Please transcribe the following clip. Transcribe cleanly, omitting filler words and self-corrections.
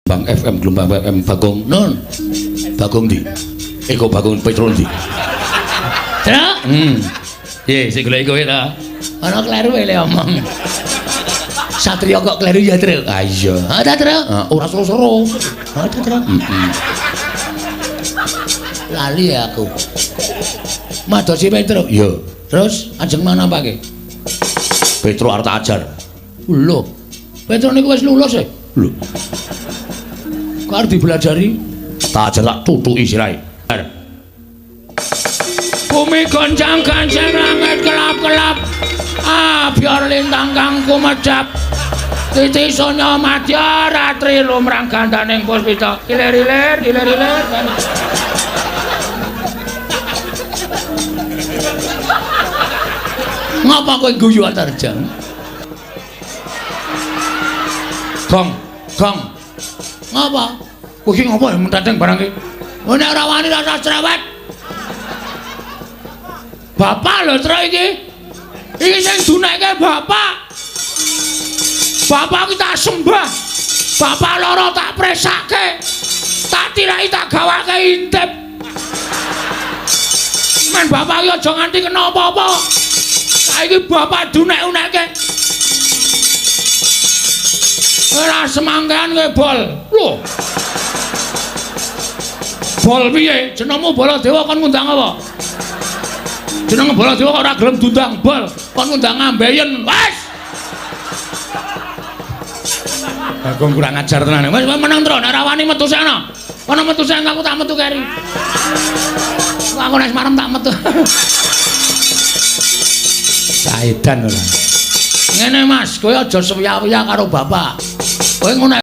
Bang FM Gelombang FM Bagong non. Bagong ndi? Eko Bagong Petro ndi? Truk. Piye sing golek kowe ta? Ana kleru le omong. Satria kok kleru ya, Truk? Ah iya. Ha ta, Truk? Ora seru-seru. Ha ta, Truk? Heeh. Lali aku. Madosi Petro. Iya. Terus ajeng mana ke? Petro arep tak ajar. Lho. Petro niku wis lulus e. Lho. Kok arep dibelajari? Tak ajar tak tutuki sirahe. Bumi goncang-gancang langit kelap-kelap. Abyar lintang kang kumedhap. Titi sonya madya ratri lumrang gandaning puspita. Ilir-ilir, ilir-ilir. Ngapa kowe guyu Antarja? Gong, gong. Ngapa? Kowe iki ngapa ya menteteng barang iki? Oh nek ora wani rasa cerewet. Bapak lho Truk iki. Iki sing dunekke bapak. Bapak iki tak sembah. Bapak loro tak presake. Tak tirai tak gawake intip. Men bapak iki aja nganti kena apa-apa. Saiki bapak dunek-unekke. Ora semangkean kowe bol. Lho. Bol piye? Jenengmu Baladewa kon ngundang apa? Jeneng Baladewa kok ora gelem diundang bol, kon ngundang ambeien. Wes. Bagong kurang ajar tenan. Wes meneng Tru, nek ora wani metu sana. Kono metu sing aku tak metu keri. Aku nek marem tak metu. Saedan ora. Ngene Mas, kowe aja sewiya-wiya karo bapak. Kowe ngono